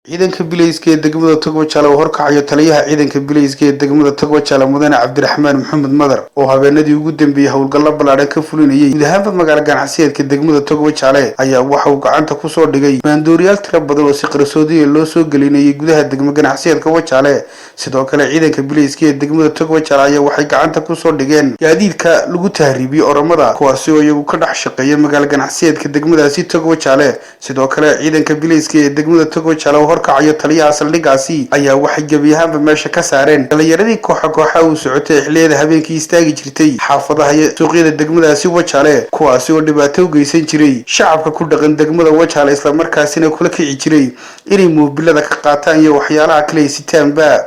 Ciidanka bilayska ee degmada Togwajaale oo horkacayo taliyaha ciidanka bilayska ee degmada Togwajaale, Mudane Cabdiraxmaan Maxamed Madar, oo habeenadii ugu dambeeyey howlgallo ballaadhan ka fulinayay guud ahaanba magaalo ganacsiyeedka degmada Togwajaale, ayaa waxa uu gacanta kusoo dhigay maandooriyaal tiro badan oo si qarsoodiya loo soo gelinayay gudaha degmo ganacsiyeedka Wajaale. Sidoo kale ciidanka bilayska ee degmada Togwajaale ayaa waxay gacanta kusoo dhigeen gaadiidka lagu tahriibiyo Oromada, kuwaasi oo iyagu ka dhex shaqeeya magaalo ganacsiyeedka degmadaasi Togwajaale. Sidoo kale ciidanka bilayska ee degmada Togwajaale oo horkacayo taliyaha saldhigaasi ayaa waxay gebi ahaanba meesha ka saareen dhalinyaradii kooxa kooxa uu socotay xilliyada habeenkii istaagi jirtay xaafadaha iyo suuqyada degmadaasi Wajaale, kuwaasi oo dhibaato u geysan jiray shacabka ku dhaqan degmada Wajaale, islamarkaasina kula kici jiray inay moobilada ka qaataan iyo waxyaalaha kale ay sitaanba.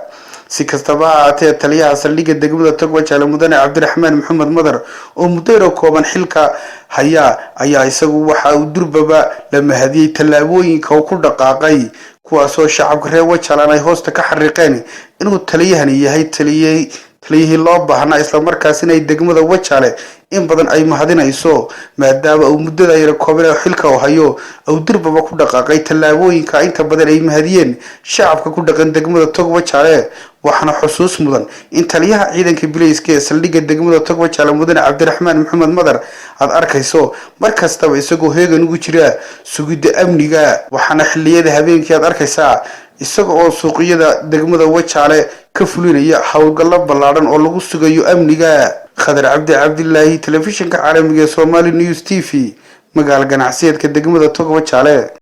Si kastaba ha ahaatee, taliyaha saldhigga degmada Togwajaale, Mudane Cabdiraxmaan Maxamed Madar, oo muddo kooban xilka haya, ayaa isagu waxa uu durbaba la mahadiyey tallaabooyinka uu ku dhaqaaqay, kuwaasoo shacabka reer Wajaalan ay hoosta ka xariiqeen inuu taliyahani yahay taliyihii loo baahnaa, islamarkaasina ay degmada Wajaale in badan ay mahadinayso, maadaama uu muddada yara kooban ee xilka uu hayo uu durbaba ku dhaqaaqay tallaabooyinka inta badan ay mahadiyeen shacabka ku dhaqan degmada Togwajaale. Waxaana xusuus mudan in taliyaha ciidanka bilayska ee saldhigga degmada Togwajaale, Mudane Cabdiraxmaan Maxamed Madar, aad arkayso mar kastaba isagoo heegan ugu jira sugidda amniga, waxaana xilliyada habeenkii aad arkaysaa isaga oo suuqyada degmada Wajaale ka fulinaya howlgallo ballaadhan oo lagu sugayo amniga. Khadar Cabdi Cabdilaahi, telefishinka caalamiga ee Somali News TV, magaalo ganacsiyeedka degmada Togwajaale.